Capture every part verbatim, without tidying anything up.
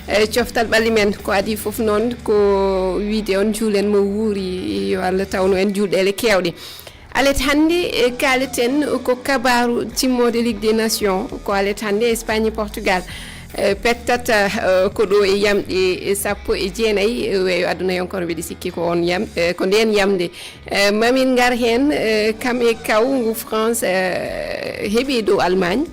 E coftal ɓalli men ko adii fof noon ko wiyde on njuulen mo wuuri, yo Allah tawnu en juulɗeele keewɗe. Alet hannde e kaaleten ko kabaaru timmoode Ligue des Nations, ko alet hannde Espagne e Portugal. E pettata e, ko ɗo e yamɗe sappo e jeenayi e weeyo aduna yonkono, mbeɗa sikki ko on yam e, ko ndeen yamde. E, mamin ngar heen e, kam e kaw ngu France e, heɓi e dow Allemagne.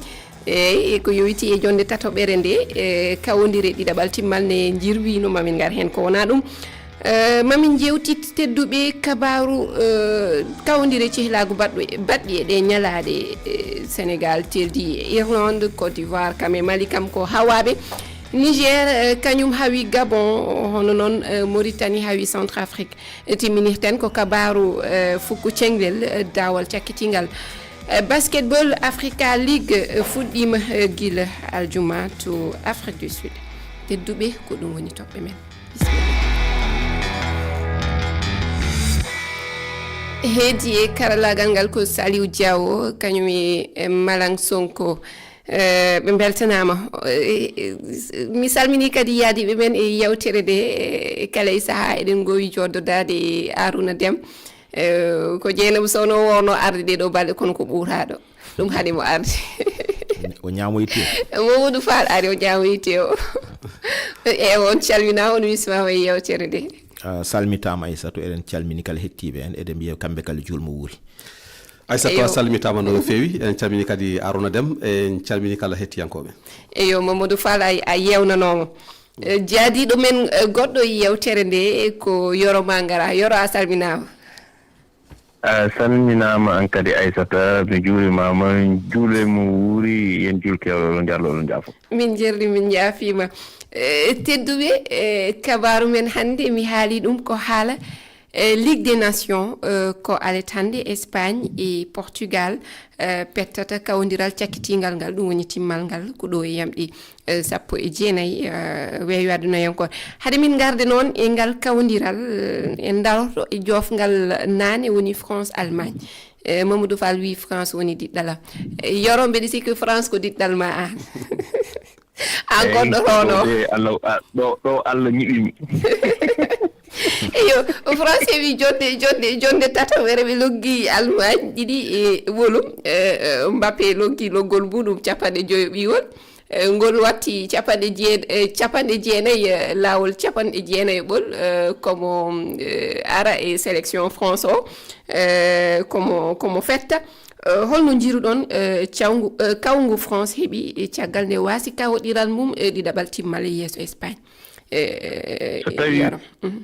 Eyi, ko yowiti e jonde tatoɓere nde e, kawondire ɗiɗaɓal timmal ne jirwino. Mamin ngar heen ko wona ɗum. E, mamin jewtit tedduɓe kabaaru e, kawondire cehlaagu baɗɗo- baɗɗi e ɗe ñalaaɗe e, Sénégal teldi e Irlande, Côte d'Ivoire, kam e Mali, kam ko hawaaɓe. Niger e, kañum hawi Gabon, hono noon e, Mauritanie hawi Centrafrique. E, timminirten ko kabaaru e, fukku ceŋlel e, daawal cakkitingal. E, Basketball Africa League e, fuɗɗiima e, gila aljuma to Afrique du Sud. Tedduɓe, ko ɗum woni toɓɓe men. Bisimilla. Heedi e karallaagal ngal ko Saliou Diawo, kañum e e Malang Sonko. E, ɓe mbeltanaama. E, e, mi salminii kadi yaadiiɓe men e yewtere nde, e, kala e sahaa eɗen ngoowi jooɗodaade e Arouna Deme. E, ko Jeynaba Sow no wonno arde ɗee ɗoo balɗe, kono ko ɓuuraaɗo. Ɗum haɗi mo arde. O ñaamoytii. Mamadou Fall ari, o ñaamoytii o. E, on calminaama, on wismaama e yewtere nde. A salmitaama, Aissatou, eɗen calmini kala hettiiɓe en, eɗen mbiya kamɓe kala juulmo wuuri. Aissatou, a salmitaama no feewi, en calmini kadi Arouna Deme, en calmini kala hettiyankooɓe. Eyo, Mamadou Fall, a, a yeewnanooma. E, jaadiiɗo men e, goɗɗo e yewtere nde ko Yoro Mangara. Yoro, a salminaama. A salminaama an kadi, Aissata, mi juurimaama, juule mo wuuri, yen juul keewɗo, oɗon njaarlo, oɗon njaafo. Min njeerli, min njaafiima. E, tedduɓe, e, kabaaru men hannde, mi haali ɗum ko haala e, Ligue des Nations, e, ko alet hannde Espagne e Portugal e, pettata kawondiral cakkitiingal ngal, ɗum woni timmal ngal, ko ɗo e yamɗi e, sappo e jeenayi e, weeyo aduna yonko. Hade min ngarde noon e ngal kawondiral, e, en daroto e joofngal naane woni France Allemagne. E, Mamadou Fall wi France woni diɗɗalam. E, Yoro, mbeɗa sikki France ko diɗɗal ma aan. An goɗɗo hono. Ɗo de Allah, a, ɗo, ɗo Allah ñiɓi mi. Eyo, France heɓi jonde, jonde, jonde tataɓere, ɓe loggi Allemagne ɗiɗi e wolum. E, e, Mbappé loggi loggol muɗum capanɗe joyo ɓiwol. E, ngol watti capanɗe jee-, e, capanɗe jeenayi, e, laawol capanɗe jeenayi ɓol, e, komo, e, ara e sélection France o, e, komo, komo fetta. E, holno njiruɗon, e, cawngu, e, kawngu France heɓi, e, caggal nde waasi kawoɗiral mum, e, ɗiɗaɓal timmal e yeeso Espagne? E, So tawi, Yoro. Mhm.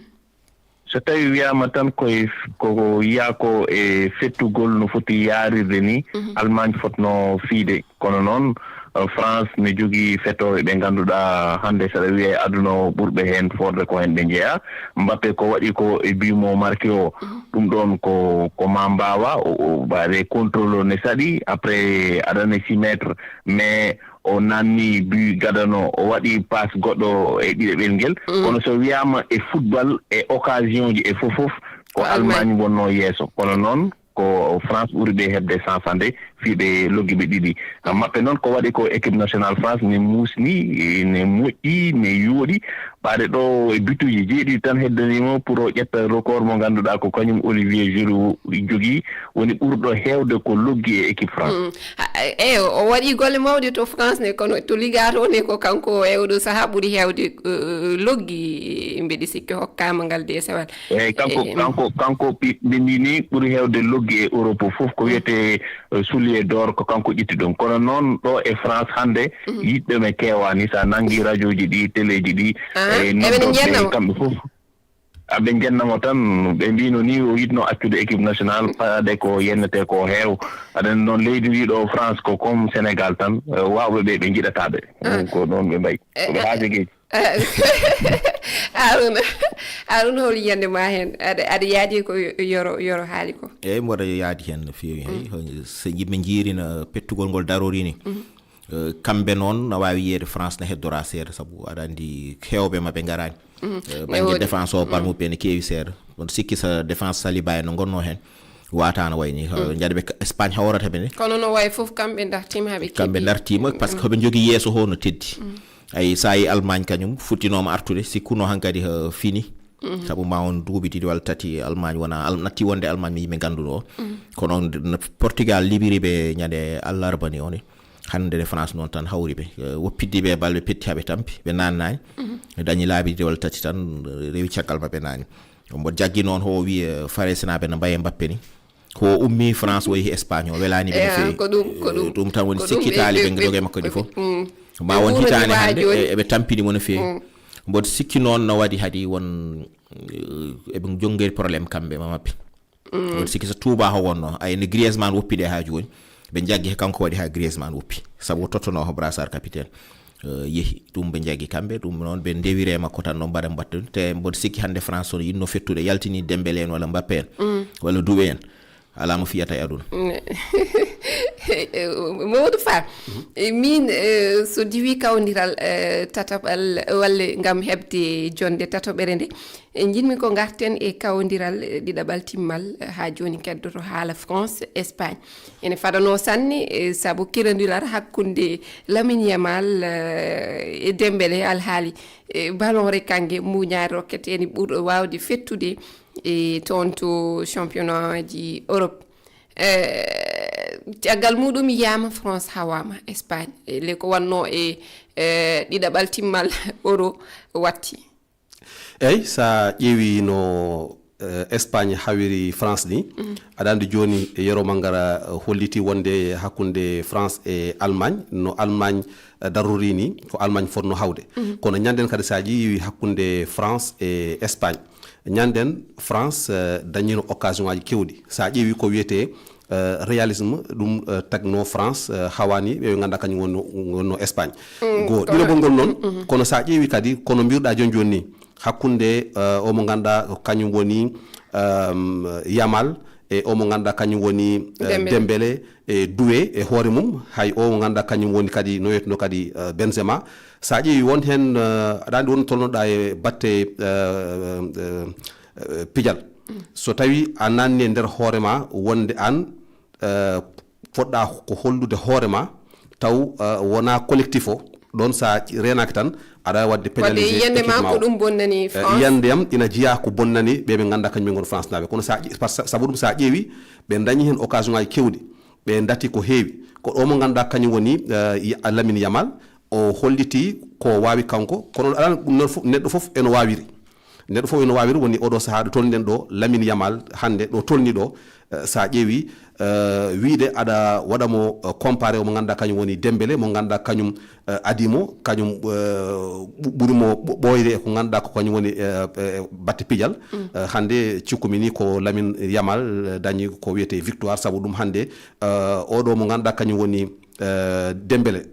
So tawi wiyaama tan koye f-, ko yiyaa ko e fettugol no foti yaarirde ni, Mhm. Allemagne fotno fiide. Kono noon, e, France ne jogii fetooɓe ɓe ngannduɗaa hannde, saɗa wiya e aduna o, ɓurɓe heen foorde ko heen ɓe njeyaa. Mbappé ko waɗi ko e but mo marqué o, Mhm. ɗum ɗoon ko, ko ma mbaawa, o, o, mbaɗe contrôle o ne saɗi, après aɗa ne six mètres, mais o nanni but gadano, o waɗi passe goɗɗo e ɗiɗaɓel ngel. Mm. Kono so wiyaama e football, e occasion ji, e fof fof, ko Ko Allemagne. Allemagne wonnoo yeeso. Kono noon, ko France ɓuri ɓe heɓde sens hannde, fii ɓe loggi ɓe ɗiɗi. Maɓɓe noon, ko waɗi ko équipe nationale France ne muusni, ne moƴƴi, ne yooɗi. Ɓaade ɗo e bituuji jeeɗiɗi tan heddanii mo pour o ƴetta record mo ngannduɗaa ko kañum Olivier Giroud jogii, woni ɓurɗo heewde ko loggi e équipe France. Mm. Ha, eeyo, o waɗi golle mawɗe to France ne, kono to Liga to ne ko kanko e oɗo sahaa ɓuri heewde, eh, loggi, mbeɗi sikki hokkaama ngal desewal. Eeyi, kanko, Eh, mm. kanko, kanko ɓi-, ɓe mbii ni ɓuri heewde loggi e Europe fof ko wiyetee, eh, soulier d'or, ko kanko ƴetti ɗum. Kono noon ɗo e France hannde, Mhm. yiɗɓe ɓe keewaani. So a nanngi rajooji ɗi, teleeji ɗi, Ah, eh, eɓe noddoɓe njeenna mo. kamɓe fof. Aɓe njenna mo tan, ɓe mbino ni o yiɗno accude équipe nationale, paɗe ko yennete ko heew. Aɗa anndi noon leydi ndi ɗo France ko comme Sénégal tan, eh, waawɓe ɓe, ɓe njiɗata ɓe. Ah. Ko ɗoon ɓe mbayi. Eh, Ko ɓe eh, haajegeeji. eh, Arouna, Arouna, hol yiyannde ma heen? Aɗa, aɗa yaadi ko Yoro, Yoro haali ko? Eeyi, mboɗo yaadi heen no feewi, eeyi. Mm. So yimɓe njiirina pettugol ngol darori ni, Mm. Eh, kamɓe noon, na waawi yiyeede France na heddoraa seeɗa, sabu aɗa anndi heewɓe maɓɓe ngaraani. Mhm. Eh, Ne bannge woodi. défense o, Mm. parmi ɓe ne keewi seeɗa. Kono sikki so défense Saliba en no ngonnoo heen, waata no wayi ni. Eh, Mm. njaɗi ɓe ka-, Espagne hawrata ɓe ne. Kono no wayi fof kamɓe ndartiima haa ɓe Kamɓe keɓi. ndartiima, parce que Mm. hoɓe njogii yeeso ho no teddi. Mm. Ay, so a yi Allemagne kañum futtinooma artude, sikkuno hankadi, eh, fini. Sabu ma on duuɓi ɗiɗi walla tati Allemagne wona, Al-, natti wonde Allemagne mi yimɓe ngannduno o. Kono on, n-, Portugal liɓiri ɓe ñande allarba ni oni. Hannde ne France noon tan hawri ɓe. Eh, woppiddi ɓe balɓe petti haa ɓe tampi, ɓe naannaani. Dañi laabi ɗiɗi walla tati tan, eh, rewi caggal maɓɓe naani. Mboɗo jaggi noon ho wi, eh, Faransinaaɓe no mbaye Mbappe ni. Ko ummi France woyi Espagne o welaani ɓe no feewi. Ko ɗum, ko ɗum. Eh, ɗum tan woni sikkitaali ɓe doge makko ɗi fof. Ma won hitaande hannde e-, eɓe tampini mo no feewi. Mboɗo sikki noon no waɗi hadi won, eh, eɓe jongeri problème kamɓe ma maɓɓe. Mboɗo sikki so Touba o wonno, ay no Griezmann woppi ɗe haa jooni. Ɓe jaggi he kanko waɗi haa Griezmann woppi. Sabu o tottono o brassard capitaine. Eh, yehi. Ɗum ɓe jaggi kamɓe, ɗum noon ɓe ndewire makko tan noon mbaɗa mbaɗtude. Te mboɗo sikki hannde France o yinno fettude, yaltini Dembélé en walla Mbappé en, walla Doué en. Alaa mo fiyata e aduna. Mamadou Fall, eh, min, eh, so diwi kawdiral, eh, tataɓal, walla ngam heɓde jonde tataɓere nde, eh, njiɗmi ko ngarten e kawdiral, eh, ɗiɗaɓal timmal, eh, haa jooni keddoto haala France, Espagne. Ene fadano sanne, eh, sabu kirandiral hakkunde Lamine Yamal, eh, e Dembélé alhaali, eh, ballon rekange muñaari rokkete ene ɓurɗo waawde fettude e toon to championnat ji Europe. Eh, caggal muɗum yiyama France hawama Espagne. Eh, le ko wanno e, eh, ɗiɗaɓal timmal Euro watti. Eyi, so a ƴeewi no, eh, Espagne hawiri France ni, aɗa anndi jooni e Yero Mangara, eh, holliti wonde hakkunde France e Allemagne, no Allemagne, eh, darori ni, ko Allemagne fotno hawde. Kono ñanden kadi so a ƴeewi hakkunde France e Espagne, ñanden France, eh, dañino occasion aji kewɗi. So a ƴeewi ko wiyetee, eh, réalisme, ɗum, eh, tagno France, eh, hawani ɓe ɓe ngannduɗaa kañum wonno, wonno Espagne. Go, ɗiɗaɓol ngol noon, kono so a ƴeewi kadi, kono mbiruɗaa jooni jooni ni, hakkunde, eh, o mo ngannduɗaa ko kañum woni, ehm, Yamal e o mo ngannduɗaa kañum woni, eh, Dembélé e Doué e hoore mum, hay o mo ngannduɗaa kañum woni kadi no wiyeteno kadi, eh, Benzema. So a ƴeewi won heen, eh, aɗa anndi won tolnoɗaa e batte, eh, eh, eh, pijal. So tawi a naanni e nder hoore ma wonde aan, eh, fotɗa ko hollude hoore ma, taw, eh, wona collectif o, ɗon sa reenaaki tan, aɗa waɗde pénalisé yiyannde ma équipe ma ko o. Ɗum bonnani, eh, France. Yiyannde yam ina jeyaa ko bonnani ɓe ɓe ngannduɗaa kañum en ngon France naaɓe. Kono sa ƴe-, par sa-, sabu ɗum sa ƴeewi, ɓe dañi heen occasion aji keewɗi, ɓe ndati ko heewi. Ko ɗo mo ngannduɗaa kañum woni, eh, Ya-, Lamine Yamal, o holliti ko waawi kanko, kono aɗa anndi ɗum noon fof, neɗɗo fof eno waawiri. Neɗɗo fof eno waawiri, woni oɗo sahaa ɗo tolniɗen ɗo, Lamine Yamal hannde ɗo tolni ɗo, eh, sa ƴeewi, eh, wiide aɗa waɗa mo, eh, comparé o mo ngannduɗaa kañum woni Dembélé, mo ngannduɗaa kañum, eh, adii mo, kañum, eh, ɓu-, ɓuri mo ɓo-, ɓooyde e ko ngannduɗaa ko kañum woni, eh, eh, batte pijal. Eh, hannde cikkumi ni ko Lamine Yamal, eh, dañi ko wiyetee victoire, sabu ɗum hannde, eh, oɗo mo ngannduɗaa kañum woni, eh, Dembélé.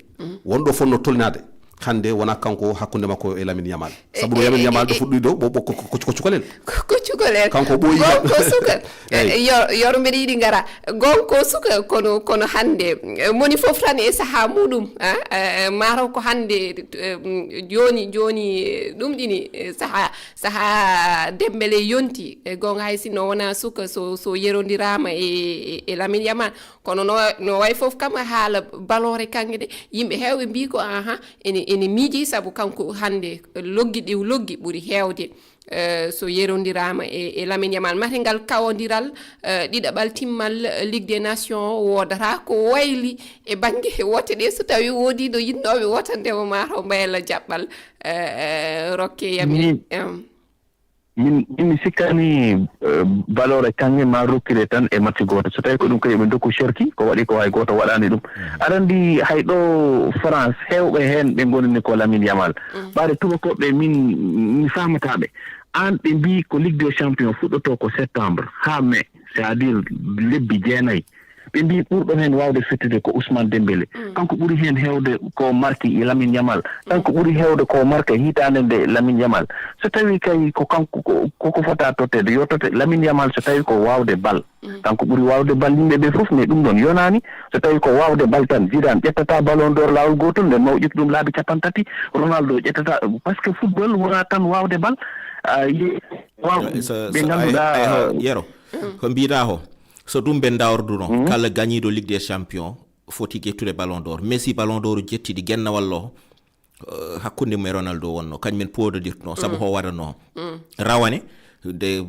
Wonɗo fotno tolnaade. Hannde wona kanko hakkunde makko e Lamine Yamal. Sabu no Lamine Yamal ɗo fuɗɗoyi ɗo, bo, bo, ko, ko, ko cukalel. Ko, ko cukalel. Kanko ɓooyi. Gonko suka. Eyi. Eh, Yoro, Yoro mbeɗa yiɗi ngara. Gonko suka, kono, kono hannde, eh, moni fof tan e sahaa muɗum, ah, eh, mataw ko hannde, eh, mm, jooni, jooni, eh, ɗum ɗini, eh, sahaa, sahaa Dembélé yonti. Eh, gonga hay sinno wona suka, so, so yerondirama e, e, e Lamine Yamal. Kono no, no wayi fof kam haala ballon rekange de, yimɓe heewɓe mbii ko, aha, ene, ene miiji sabu kanko hannde loggi ɗi loggi ɓuri heewde, eh, so yerondirama e, e Lamine Yamal. Mate ngal kawondiral, eh, ɗiɗaɓal timmal, eh, Ligue des Nations woodata ko wayli e bannge wote ɗe, so tawi woodi ɗo yinnooɓe wotandemo mataw mbayla jaɓɓal, eh, eh, rokke yamin. Min, em. Min, min mi sikkani, eh, ballon rekange ma rokkire tan e match gooto. So tawi ko ɗum kadi ɓe ndokku cerki, ko waɗi ko hay gooto waɗani ɗum. Aɗa anndi hay ɗo France, heewɓe heen ɓe ngonani ko Lamine Yamal. Ɓaade tubakooɓe min, mi faamataa ɓe. Aan ɓe mbii ko Ligue des Champions fuɗɗotoo ko septembre haa mai, c'est-à-dire lebbi jeenayi. Ɓe mbii ɓurɗo heen waawde fettude ko Ousmane Dembélé. Kanko ɓuri heen heewde ko marki e Lamine Yamal. Kanko ɓuri heewde ko marka hitaande nde Lamine Yamal. So tawi kay ko kanko ko, ko, ko fota totteede, yo totte Lamine Yamal so tawi ko waawde bal. Kanko ɓuri waawde bal yimɓe ɓe fof, mais ɗum ɗon yonaani. So tawi ko waawde bal tan, Zidane ƴettata ballon d'or laawol gootol, nden ma o ƴettu ɗum laabi capanɗe tati, Ronaldo ƴettata, parce que football wona tan waawde bal. Ah, ye-, waaw, eh, so, ɓe so, ngannduɗaa ay, ay, ho, Yero, ko mbiɗa ho? So ɗum ɓe dawrduno, kala gañiiɗo Ligue des Champions foti ƴettude ballon d'or. Messi ballon d'or jetti ɗi gennawal o. Eh, hakkunde mum e Ronaldo wonno, kañum en poododirtno, sabu ho waɗanno rawane, de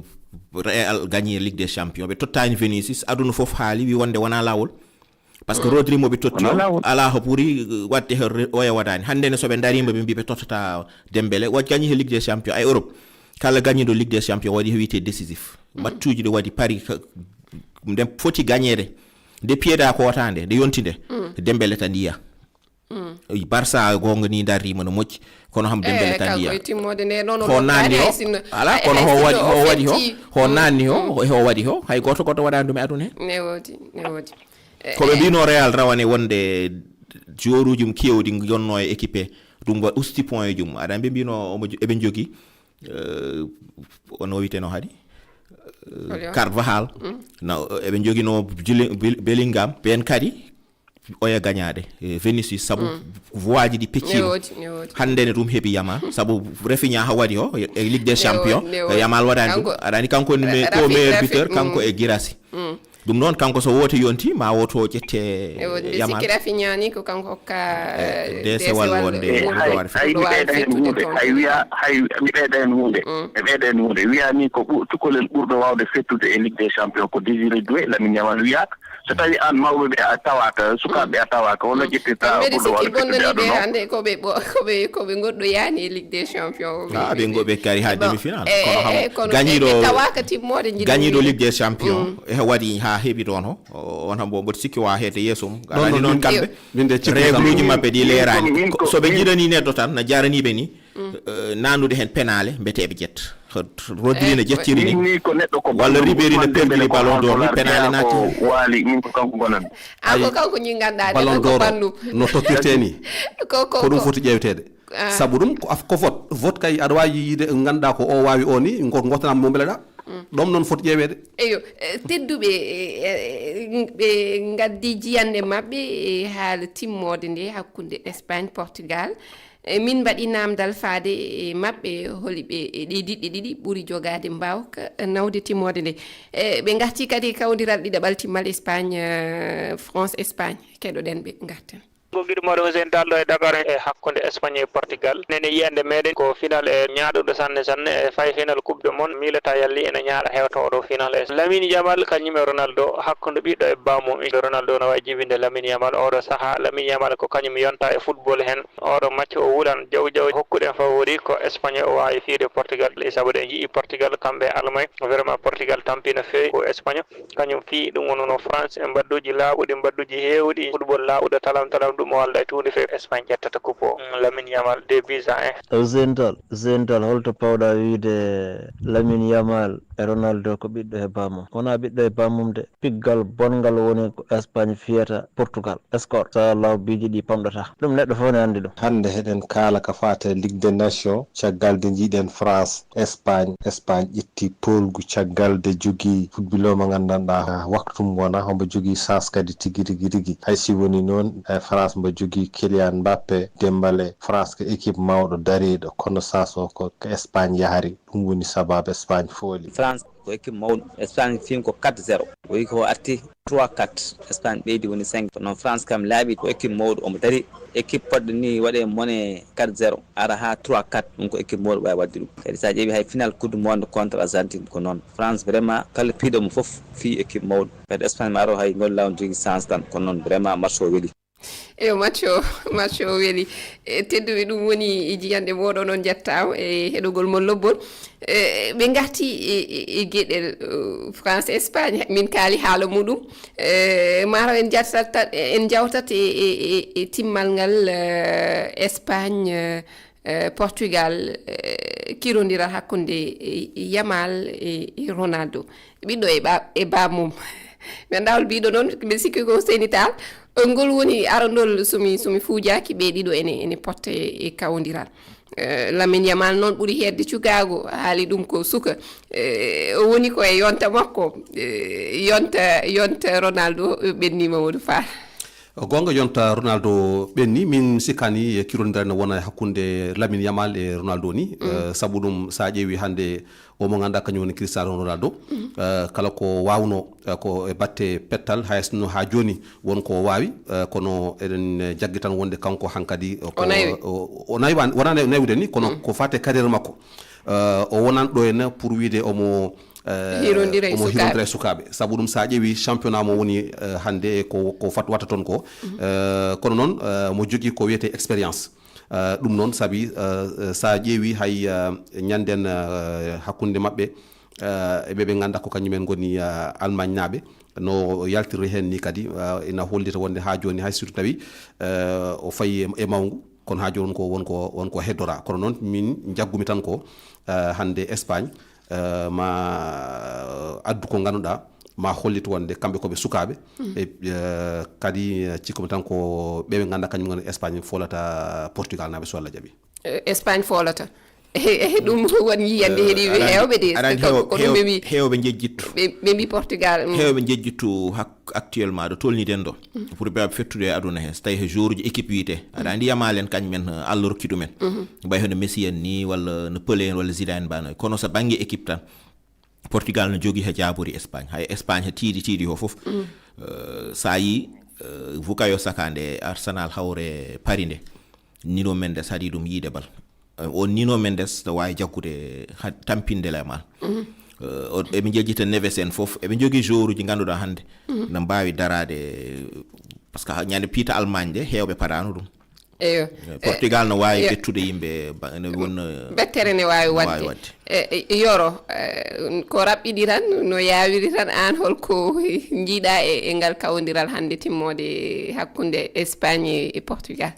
Real gagné Ligue des Champions, ɓe tottani Vinicius, aduna fof haali, wi wonde wona lawol. Parce que Rodri mo ɓe totti o, ala ho ɓuri, eh, waɗde he re-, oya waɗani. Hannde ne, so ɓe darima, ɓe mbi ɓe tottata Dembélé, wa gagné he Ligue des Champions, e Europe. Kala gagniɗo Ligue des Champions waɗi he wiyete décisif. Matchuji ɗo waɗi pari ka, nde foti gagnéde, nde piyeda ko wotande, nde yonti nde, Dembélé tan yiya. Barça gonga ni darrima no moƴƴi, kono ham Dembélé tan yiya. Ho nanni ho, ala, kono ho waɗi, ho waɗi ho, ho nanni ho, ho waɗi ho, hay goto goto waɗani ɗum e aduna he. Ne wodi, ne wodi. Ko ɓe mbino Real rawane wonde joueuruji mum kewɗi jonno e équipe, ɗum wa usti point e jum. Aɗa ɓe mbino omo jo-, eɓe jogi, eh, ono witeno haadi, eh, Carvajal. Na, eɓe jogino Jili-, Bil-, Bellingham, ɓen kadi oya gañade, eh, Vinicius, sabu voie ji ɗi peccima. Hannde ne ɗum heɓi Yamal, sabu Rafinha ha waɗi o e Ligue des Champions, Yamal waɗani ɗum. Aɗa andi kanko ne me-, ko meilleur buteur, kanko e Guirassy. Ɗum noon, kanko so woote yonti, ma woto ƴette Yamal. Sikki Rafinha ni ko kanko hokka, eh, eh, desewal wonde hay, hay mi ɓeyda heen huunde, hay wiya, hay mi ɓeyda heen huunde. Mi ɓeyda heen huunde. Wiya ni ko ɓu-, cukalel ɓurɗo waawde fettude e Ligue des Champions ko Désiré Doué, Lamine Yamal wiyaaka. So tawi aan mawɓe ɓe a tawaaka, sukaaɓe ɓe a tawaaka, walla ƴettirta ɓurɗo waawde fettude ɓe hannde ko ɓe ɓo-, ko ɓe, ko ɓe goɗɗo yaani e Ligue des Champions. Ah, ɓe goɗɓe kari ha demi-finale. Eh, kono eh, ham eh, kono gañiɗo, ɓe tawaaka timmoode jiɗi gañiɗo Ligue des Champions, e waɗi ha heɓi ɗon ho. O, on ham mboɗo sikki wa heede yeeso mum. Aɗa andi noon kamɓe, min de cikki tan. Règle uji maɓɓe ɗi leeraani. Min ko, so ɓe min jiɗani neɗɗo tan, na jarani ɓe ni, eh, nanude heen penaale, mbeteɓe ƴetta. Rodri ne ƴettiri ni, walla Ribéry ne perdiri Ballon d'Or ni, penaale naati. Waali, min ko kanko gonanmi. A ko kanko ñi ganduɗa Ballon d'Or no tokkirte ni. Ko, ko, ko ɗum foti ƴeewteede. Sabu ɗum ko af-, ko vote. Vote kay aɗa waawi yiide ganduɗa ko o waawi o ni, ngo-, gotana mo mbeleɗa. Ɗum noon foti ƴeeweede. Eyo, eh, tedduɓe, eh, eh, ɓe ngaddi jiyanɗe maɓɓe e haala timmoode nde hakkunde Espagne, Portugal. E min mbaɗi naamndal faade e maɓɓe, holi ɓe e ɗee diɗɗe ɗiɗi ɓuri jogaade mbaawka nawde timmoode nde. E ɓe ngarti kadi e kawdiral ɗiɗaɓal timmal Espagne, eh, France Espagne. Keɗoɗen ɓe ngarten. Ko giɗo mooɗo Hussein Tall ɗo e Dakar e hakkunde Espagne e Portugal. Nene yiyande meɗen ko final e ñaaɗuɗo sanne sanne e fay final Coupe du Monde. Miilata yalli ene ñaaɗa hewta oɗo final e Lamine Yamal kañum e Ronaldo, hakkunde ɓiɗɗo e bammum. Ronaldo no wawi jibinde Lamine Yamal oɗo saha. Lamine Yamal ko kañum yonta e football hen. Oɗo match o wulan jaw jaw. Hokkuɗen favori ko Espagne o wawi fiyde Portugal. E sabu ɗen yi'i Portugal kamɓe e Allemagne. Vraiment Portugal tampi no fewi ko Espagne. Kañum fii ɗum wonno France e mbadduji laaɓuɗi, mbadduji heewɗi, football laaɓuɗo talam talam ɗum o alda e tuundi fewi Espagne ƴettata coupe o. Mm, Lamine Yamal deux buts à un. Ew Zental, Zental holto pawɗa wiide Lamine Yamal e Ronaldo ko ɓiɗɗo e bammum? Wona ɓiɗɗo e bammum de. Piggal bonngal woni ko Espagne fiyata Portugal. Score. Inchallah, biiji ɗi pamɗata. Ɗum neɗɗo fof ne anndi ɗum. Hannde heɗen kaala ka faate Ligue des Nations, caggal nde njiiɗen France, Espagne. Espagne ƴetti poolgu caggal nde jogii footballeur mo nganndanɗaa waktu mum wona hombo jogii chance kadi tigi rigi rigi. Hay si woni noon, e France mbo jogii Kylian Mbappé, Dembélé. France ko équipe mawɗo dariiɗo, kono chance o ko, ko Espagne yahari. Ɗum woni sababu Espagne fooli. France ko équipe mawɗo. Espagne fim ko quatre zéro. O wi ko arti trois quatre. Espagne ɓeydi woni cinq. Kono France kam laaɓi ko équipe mawɗo, omo dari. Équipe poɗɗo ni waɗe mone quatre zéro, ara ha trois quatre. Ɗum ko équipe mawɗo wawi wadde ɗum. Kadi sa ƴeewi hay final Coupe du Monde contre Argentine ko noon. France vraiment kala piiɗo mo fof fi équipe mawɗo. Kadi Espagne ma aro hay ngol law jogi chance tan. Kono noon vraiment match o weli. Eyo, match o, match o weli. E, tedduɓe, ɗum woni e jiyanɗe moɗon, on njettaama e heɗogol mon lobbol. E, ɓe ngarti e, e, e geɗel, uh, France Espagne, min kaali haala muɗum. E, mataw en jattat, en jawtat e, e, e, e timmal ngal, eh, Espagne, eh, eh, Portugal, eh, kirondiral hakkunde, eh, Yamal e, e Ronaldo. Ɓiɗɗo e ɓa-, e bammum. Mi anndaa hol mbiɗo noon, mbiɗo sikki ko Seyni Tall. Ngol woni arandol, so mi, so mi fuujaaki, ɓe ɗiɗo ene, ene potta e, e kawondiral. Eh, Lamine Yamal noon ɓuri heedde cukaagu, haali ɗum ko suka. Eh, o woni ko e yonta makko. Eh, yonta, yonta Ronaldo, eh, ɓenni Mamadou Fall. Goonga, yonta Ronaldo ɓenni. Min sikkani e kirondiral ne wona e hakkunde Lamine Yamal e Ronaldo ni. Eh, sabu ɗum, so a ƴeewi hannde o mo ngannduɗaa kañum woni Cristiano Ronaldo, eh, kala ko waawno, eh, ko e batte pettal, hay sinno haa jooni won ko o waawi, eh, kono eɗen jaggi tan wonde kanko hankadi, eh, ko, o nawi. O, o nawi, wonaa nawi-, nawiwde ni, kono ko fate carrière makko. Eh, o wonani ɗo henna pour wiide omo, eh, Hirondira e omo sukaaɓe. Hirondira e sukaaɓe. Sabu ɗum, so a ƴeewi championnat mo woni, eh, hannde e ko, ko fat watta toon ko. Eh, kono noon, eh, mo jogii ko wiyetee expérience. Eh, ɗum noon sabi, eh, eh, so a ƴeewi hay, eh, ñanden, eh, hakkunde maɓɓe, eh, e ɓe ɓe ngannduɗaa ko kañumen ngoni, eh, Almaañnaaɓe, no yaltiri heen ni kadi, eh, ina hollita wonde haa jooni hay surtout tawi, eh, o fayi e, e mawngu, kono haa jooni won ko, won ko, won ko heddora. Kono noon min njaggumi tan ko, eh, hannde Espagne, eh, ma addu ko ngannduɗaa, ma hollit wonde kamɓe ko ɓe sukaaɓe. E, eh, kadi, eh, cikkumi tan ko ɓe ɓe ngannduɗaa kañum ngoni Espagne foolata Portugal naaɓe, so Allah jaɓi. Eh, Espagne foolata. Eh, eh, ɗum won yiyannde heewi ɓe heewɓe de, aɗa andi ko, heew-, ko ɗum ɓe heew-, mbi. Heewɓe njejjittu. Ɓe, ɓe mbi Portugal, mm. Heewɓe njejjittu hak-, actuellement ɗo tolniɗen ɗo. Pour ɓe fettude e aduna heen, so tawi he joueuruji équipe wiyetee. Aɗa andi Yamal en kañum en, eh, Allah rokki ɗum en. Mbayi hono Messi en ni, walla no Pelé en, walla Zidane en mbano. Kono so bannge équipe tan, Portugal no jogii he jaabori Espagne. Hay Espagne he tiiɗi tiiɗi o fof. Eh, so a yii, eh, Bukayo Saka nde Arsenal hawre Paris nde, Nuno Mendes haɗi ɗum yiide bal. Eh, o Nuno Mendes no waawi jaggude ha-, tampinde Yamal. Eh, o, eɓe njejjita Neves en fof. Eɓe njogii joueuruji ngannduɗaa hannde no mbaawi daraade, parce que ha-, ñande piita Allemagne nde, heewɓe paɗaano ɗum. Eyo. Eh, Portugal no waawi bettude yimɓe ba-, ne won, eh, bettere ne waawi waɗde. E, e, Yoro, eh, ko raɓɓiɗi tan, no yaawiri tan, aan holko njiiɗaa e, e ngal kawondiral hannde timmoode hakkunde Espagne e, e Portugal?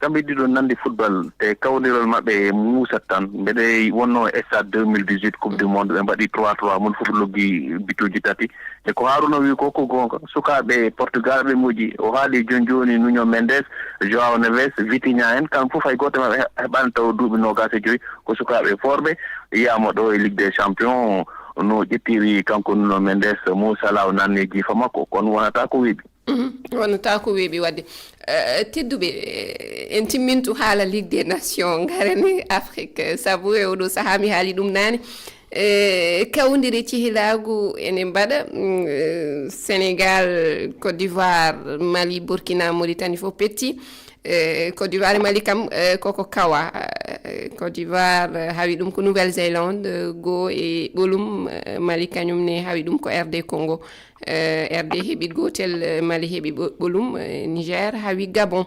Kamɓe ɗiɗo nandi football, te kawondiral maɓɓe muusat tan. Mbeɗe wonnoo e stade deux mille dix-huit Coupe du Monde, ɓe mbaɗi trois trois, mon fof loggi bituuji tati. E ko Haruna wi ko, ko goonga. Sukaaɓe Portugal ɓe moƴƴi. O haali jooni jooni Nuno Mendes, João Neves, Vitinha en, kamɓe fof hay gooto e maɓɓe he-, heɓaani taw duuɓi noogaas e joy. Ko sukaaɓe forɓe, yiyaama ɗo e Ligue des Champions, no ƴettiri kanko Nuno Mendes, Mo Salah o nanni jiifa makko, kono wonata ko weeɓi. Mhm. Wonata ko weeɓi waɗde. Eh, tedduɓe, eh, en timmintu haala Ligue des Nations, ngaren e Afrique, sabu e oɗo sahaa mi haali ɗum naane. Eh, kawndire cehilaagu ene mbaɗa, mm, eh, Sénégal, Côte d'Ivoire, Mali, Burkina, Mauritanie fof petti. Eh, Côte d'Ivoire e Mali kam, eh, koko kawa. Eh, Côte d'Ivoire, eh, hawi ɗum ko Nouvelle-Zélande, eh, goo e ɓolum, eh, Mali kañum ne hawi ɗum ko R D Congo. Eh, R D heɓi gootel, eh, Mali heɓi ɓo-, ɓolum, eh, Niger hawi Gabon.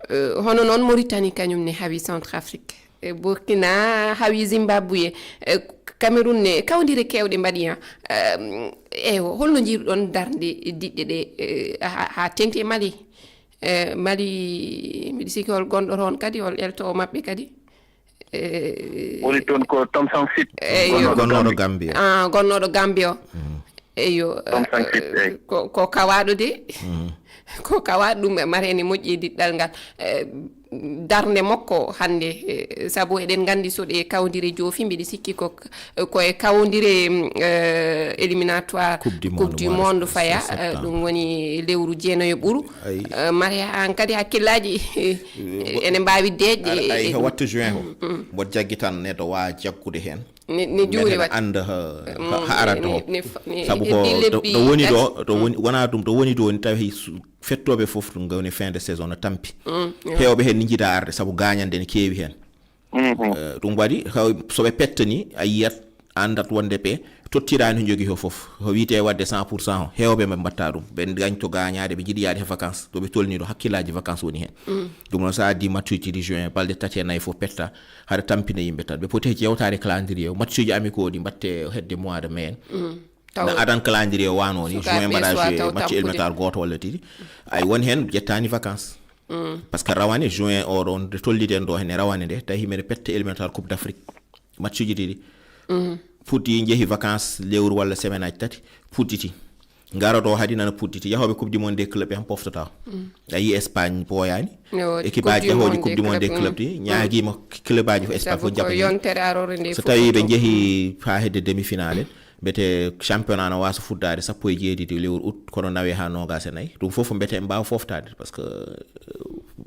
Eh, hono noon Mauritanie kañum ne hawi Centrafrique. Eh, Burkina hawi Zimbabwe. Eh, Cameroun ne kawndire keewɗe mbaɗi, ha. Eh, eyo, holno njiiruɗon darnde diɗɗe ɗe, eh, ha, ha teŋti e Mali? Eh, Mali, miɗo sikki hol gonɗo toon kadi, hol eltoowo maɓɓe kadi? Eh, woni toon ko Tom Sanksit. Eyo. Gonnooɗo Gambia. Ah, gonnooɗo Gambia o. Eyo, Tom Sanksit, eh, eyi. Ko, ko kawaaɗo de. Ko kawaaɗo ɗum, mara ene moƴƴi e diɗɗal ngal. Eh, darnde makko hannde, eh, sabu eɗen nganndi so ɗe kawndire joofi, mbiɗa sikki ko, ko e kawndire, mm, eh, éliminatoire Coupe du Monde, Coupe du mois de Monde faya, eh, septembre. Ɗum woni lewru jeenayo ɓuru. Ayi. Eh, mara han kadi hakkillaaji, eh, ene mbaawi deeƴde. Aɗa, ayi, e, e ha wattu juin o. Mm, mm. Mboɗo jaggi tan neɗɗo waawa jaggude heen. Ne, ne juuri. Mbiyeten waɗ-, annda ha, mm, ha, ha arata ne, to. Ne, ne, ne, sabu e ko ɗi to, lebbi to woni ɗo, tati. To woni, wonaa ɗum, to woni ɗo ni tawi hay su-, fettooɓe fof ɗum ngoni fin de saison no tampi. Mm, mm. Heewɓe heen ni njiɗa arde sabu gaañande ne keewi heen. Mhm. Eh, ɗum waɗi, haw-, so ɓe pettani, a yiyat, anndat wonde ɓe tottiraani ko njogii ko fof. Ko wiyetee waɗde cent pour cent o, heewɓe ɓe mbaɗta ɗum. Ɓe gañto gaañaaɗe, ɓe njiɗi yaade he vacances. To ɓe tolni ɗo, hakkillaaji vacances woni heen. Mm. Ɗum noon, so a addii matchuuji ɗi juin, balɗe tati e nayi fof petta, haɗa tampina yimɓe tan. Ɓe poti he ƴeewtaade calendrier o, matchuuji amicaux ɗi mbaɗte hedde mois de mai en. Mm. Taw na adan calendrier o wano ni, sukaaɓe juin mbaɗa suwa joué taw match tappude. Éliminatoire gooto walla tati. Ay, won heen ƴettaani vacances. Mm. Parce que rawane juin o ɗon, nde tolniɗen ɗo heen e rawane nde, tawi himen pette éliminatoire Coupe d'Afrique. Matchuuji ɗiɗi. Mm. Puɗɗi njehi vacances lewru walla semaine aji tati, puɗɗiti. Ngara ɗo hadi nana puɗɗiti. Yahooɓe Coupe du Monde des clubs ɓe han poftata. Mm. A yii Espagne ɓooyaani. Yo, équipe aji yahooji Coupe du Monde des clubs, mm, ɗi, mm, ñaagiima club aji fof Espagne fof. Sabu ko jappi. Yontere arore nde so fof tawi ɓe to. Njehi, mm, haa hedde demi-finale, Mbete championnat no waasa fuddaade sappo e jeeɗiɗi lewru août, kono nawe haa noogaas e nayi. Ɗum fof mbete en mbaawa fooftaade, parce que, euh,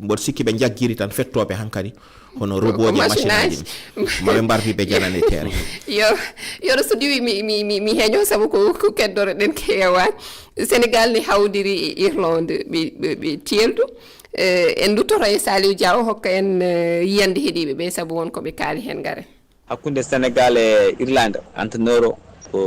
mboɗo sikki ɓe njaggiri tan fettooɓe hankadi, hono robooji e machine aji. Maɓe mbarmi ɓe janane terrain. Yo, yo, so diwi mi, mi, mi, mi heño, sabu ko, ko keddoro ɗen keewa. Sénégal ne hawdiri e Irlande, ɓe, ɓe, ɓe teeldu. Eh, en nduttoto e Saliou Dia, o hokka en, eh, yiyande heɗiiɓe ɓe, sabu won ko ɓe kaali heen, ngaren. Hakkunde Senegal e Irlande, entraîneur o ko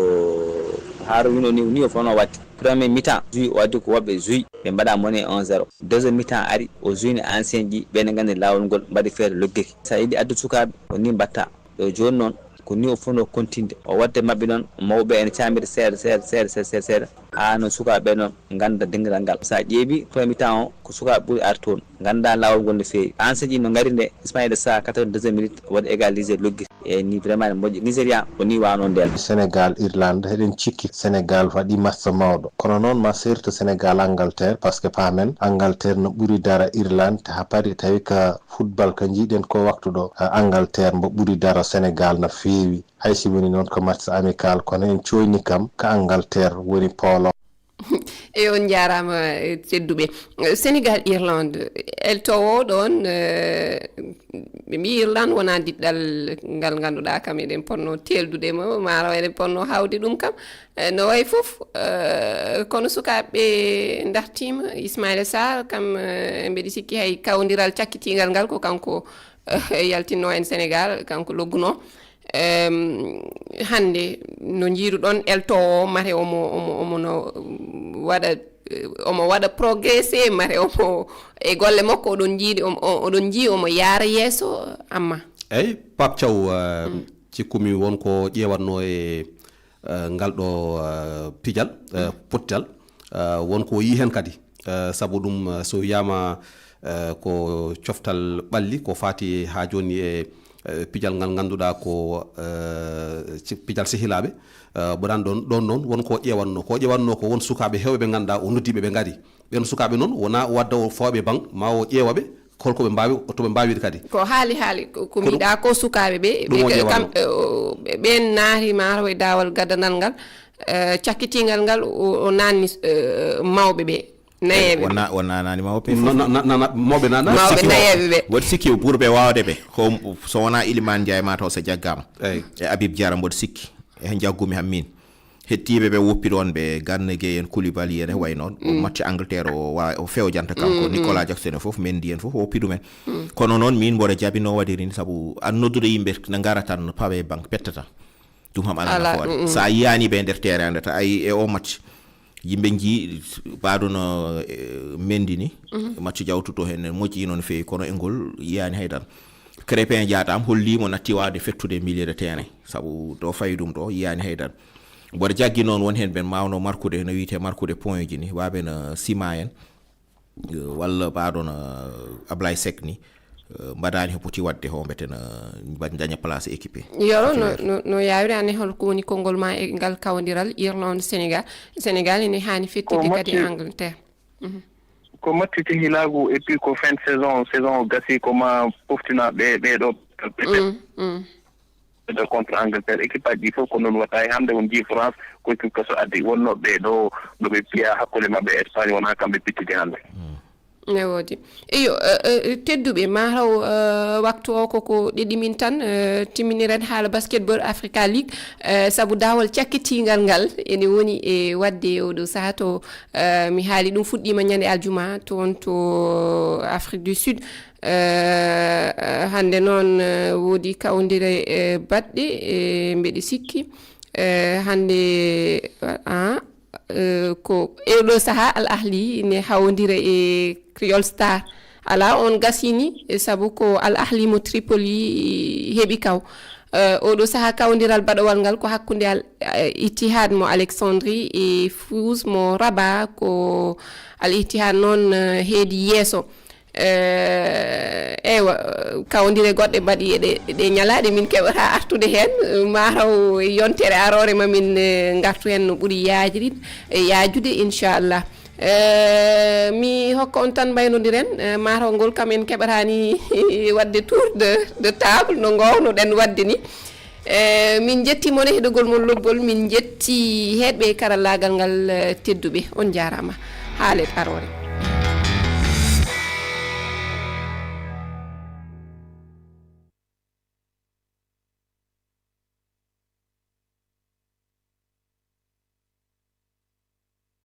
Haaro wino ni, ni o fof no waɗde. Premier mi-temps, joué o addi ko woɓɓe joué, ɓe mbaɗa mone un zéro. Deuxième mi-temps ari, o joué ni ancien ji, ɓe ne nganndi laawol ngol, mbaɗi feere loggiri. So a yiɗi addu sukaaɓe, ko ni mbatta. Ɗo jooni noon, ko ni o fof no continde. O waɗde maɓɓe noon, mawɓe ene caamira seeɗa, seeɗa, seeɗa, seeɗa, seeɗa, seeɗa. Haa no sukaaɓe noon ngannda dengiral ngal. So a ƴeewi premier mi-temps o, ko sukaaɓe ɓuri ar toon. Ngannda laawol ngol no feewi. Ancien ji no ngari nde, Ismaïla Sarr quatre-vingt-deuxième minute, waɗi égalisé loggi. E ni vraiment ne moƴƴi. Nigeria ko ni wano nden. Sénégal, Irlande, eɗen cikki Sénégal waɗi match mawɗo. Kono noon ma serto Sénégal, Angleterre, parce que paamen Angleterre no ɓuri dara Irlande, ha paari tawi ka football ka jiiɗen ko waktu ɗo, a, Angleterre mbo ɓuri dara Sénégal no feewi. Hay si woni noon ko match amical, kono en coyni kam ka Angleterre woni poolo. E on njaaraama, eh, tedduɓe. Eh, Sénégal, Irlande, eltowo ɗon, eh, ɓe mbi Irlande wona diɗɗal ngal ngannduɗaa kam eɗen ponno teeldude mo, maaro eɗen ponno hawde ɗum kam. Eh, no wayi fof, eh, kono sukaaɓe dartiima, Ismaïla Sarr kam, eh, mbeɗi sikki hay kawdiral cakkitingal ngal ko kanko, eh, yaltinno en Sénégal, kanko logguno. Em, hannde no njiiruɗon eltowo o, mate omo, omo, omo no, mm, waɗa, eh, omo waɗa progressé, mate omo e golle makko oɗon njiiɗi, omo, o-, oɗon njii omo yaara yeeso, amma. Eyyi, Pape Thiaw, eh, cikkumi won ko ƴeewatno e, eh, ngal ɗo, eh, pijal, eh, pottal, eh, won ko yii heen kadi. Eh, sabu ɗum, eh, so wiyaama, eh, ko coftal ɓalli, ko faati haa jooni e, eh, pijal ngal ngannduɗaa ko, eh, ci-, pijal sehilaaɓe. Eh, mboɗan ɗon, ɗon noon won ko ƴeewatno. Ko ƴeewatno ko won sukaaɓe heewɓe ɓe ngannduɗaa o noddiiɓe ɓe ngari. Ɓen sukaaɓe noon wona o wadda o fawɓe ban, ma o ƴeewaɓe, holko ɓe mbaawi, to ɓe mbaawiri kadi. Ko haali haali, ko, ko mbiɗa ko sukaaɓe ɓe, ɓe kam, eh, o, ɓe, ɓen naati maaro e daawal gadanal ngal, eh, cakkitingal ngal, o, o naanni, eh, mawɓe ɓe. Nayeeɓe. Wona, wona naani mawɓe fof. Na, na, na, na, mawɓe na, na, mawɓe sikki nayeeɓe ɓe. Mboɗo sikki ɓurɓe waawde ɓe. Ko so wona Iliman Ndiaye mataw so jaggaama. Eyyi. E Habib Diarra mboɗo sikki. E jaggumi ham min. Hettiiɓe ɓe woppi ɗoon ɓe Gana Gueye en, Koulibaly en e way noon. Match Angleterre o wa-, o fewjanta kanko. Nicolas Jackson e fof, Mendy en fof o woppi ɗumen. Kono noon min mboɗo jaɓi no waɗiri ni sabu an noddude yimɓe na ngara tan no pawe banque pettata. Ɗum ham alaa nafoore. So a yiyaani ɓe nder terrain nde, ta ayi e o match. Yimɓe njii baɗo no, eh, Mendy ni. Match jawtuto heen ne moƴƴi noon feewi, kono e ngol yiyaani hay tan. Krépin Diatta am holliimo natti waawde fettude milieu de terrain. Sabu to fayi ɗum to yiyaani hay tan. Mboɗo jaggi noon won heen ɓen maawno markude, no wiyetee markude point ji ni, waaɓe no Sima en. Eh, walla mbaɗo no, eh, Ablaye Seck ni, eh, mbaɗaani ko poti waɗde ko mbete no mba-, daña place équipe. Yoro, no, no, no yaawiri, an e hol ko woni konngol ma e ngal kawdiral Irlande Sénégal? Sénégal ene haani fettude kadi Angleterre. Ko match sehilaagu, et puis ko fin de saison, saison o gasi ko ma poftina ɓe, ɓe ɗo. Mm, mm. De contre Angleterre, équipe aji ɗi fof ko noon watta. Hay hannde on njii France, ko équipe kaso addi, wonnoo ɓe ɗo, ɗo ɓe piya hakkunde maɓɓe e Espagne, wonaa kamɓe pittiti hannde. Ne woodi. Eyo, eh, eh, tedduɓe, ma haw, eh, waktu o koko ɗiɗi min tan, eh, timminiren haala Basketball Africa League, eh, sabu daawol cakkitingal ngal ene woni e waɗde e oɗo sahaa to, eh, mi haali ɗum fuɗɗiima ñande aljuma toon to Afrique du Sud. Eh, hannde noon, eh, woodi kawndire, eh, baɗɗe, eh, mbeɗe sikki. Eh, hannde, ah, eh, ko e ɗo sahaa Al Ahli ne hawndira e Creole Star. Alaa, on gasini, eh, sabu ko Al Ahli mo Tripoli heɓi kaw. Eh, oɗo sahaa kawndiral baɗowal ngal ko hakkunde Al, eh, Ittihad mo Alexandrie e Fouz mo Rabat, ko Al Ittihad noon, eh, heedi yeeso. Eh, eywa, kawndire goɗɗe mbaɗi e ɗe, ɗe ñalaaɗe min keɓata artude heen, ma taw yontere aroore ma min, eh, ngartu heen no ɓuri yaajri-, e yaajude, inchallah. Eh, mi hokka on tan mbaynodiren, eh, ma taw ngol kam en keɓataani waɗde tour de, de table no ngownoɗen waɗde ni. Eh, min njetti mon e heɗogol mon lobbol, min njetti heɗɓe karallaagal ngal, eh, tedduɓe. On njaaraama. Haa alet aroore.